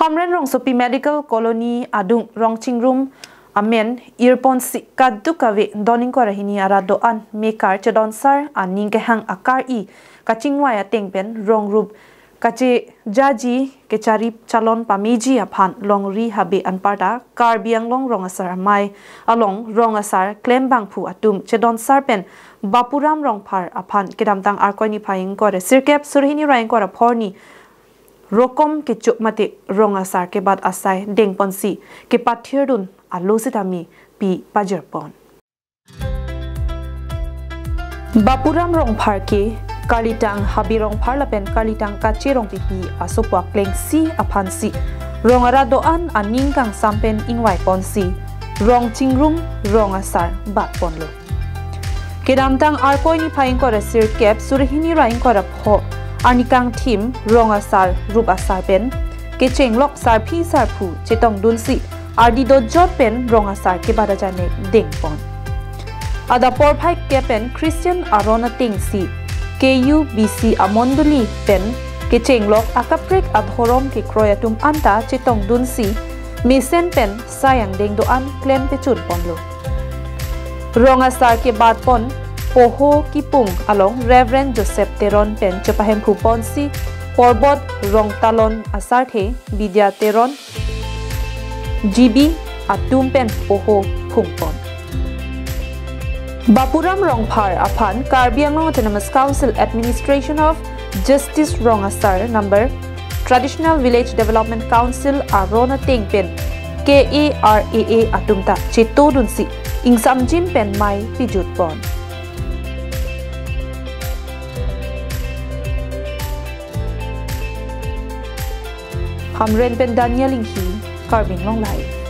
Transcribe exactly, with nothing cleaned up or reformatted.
Hamren Rongsopi Medical Colony adung Rongchingrum amen irponsi kadokave don ingkoi ra hini arat do-an mekar chedonsar aning kehang akar-i kachingvai ateng pen rong rup kachejaji kechari chalon pameji aphan longri habe anparta Karbi Anglong Rong Asar Amei along rong asar klembangphu atum chedonsar pen Bapuram Rongphar aphan kedamtang Arkoi niphai ingkoi ra sirkep, suri hini ra ingkoi ra pho arni rokom kecho mate rong asar kebat asai dengponsi kepathirdun alo sitame pi pajirpon. Bapuram Rongphar ke Karlitang Habe Rongphar lapen Karlitang Kache Rongpipi asopo aklengsi aphansi rong arat do-an aning kangsam pen ingvaiponsi Rongchingrum rong asar batponlo. Kedamtang Arkoi niphai ingkoi ra sirkep, suri hini ra ingkoi ra pho arni kangthim rong asar rup asar pen kechenglok sarpi sarpo chetongdunsi ardi dojot pen rong asar kebat ajanek dengpon. Adap porphai kep pen Christian aron atengsi K U B C amondoli pen kechenglok akaprek adhorom kekroi atum anta chetongdunsi mesen pen sai angdeng do-an klem pechunponlo. Rong asar kebatpon poho kipung along Reverend Joseph Teron pen chepahemphonsi Porbot Rongtalon asarthe Bidya Teron G B atum pen poho phungpon. Bapuram Rongphar aphan Karbi Anglong Autonomous Council Administration of Justice Rong Asar number Traditional Village Development Council aron ateng pen K A R A A atum ta chetodunsi ingsamjin pen mei pijutpon. Hamren pen Daniel Inghi, Karbi Anglong Live.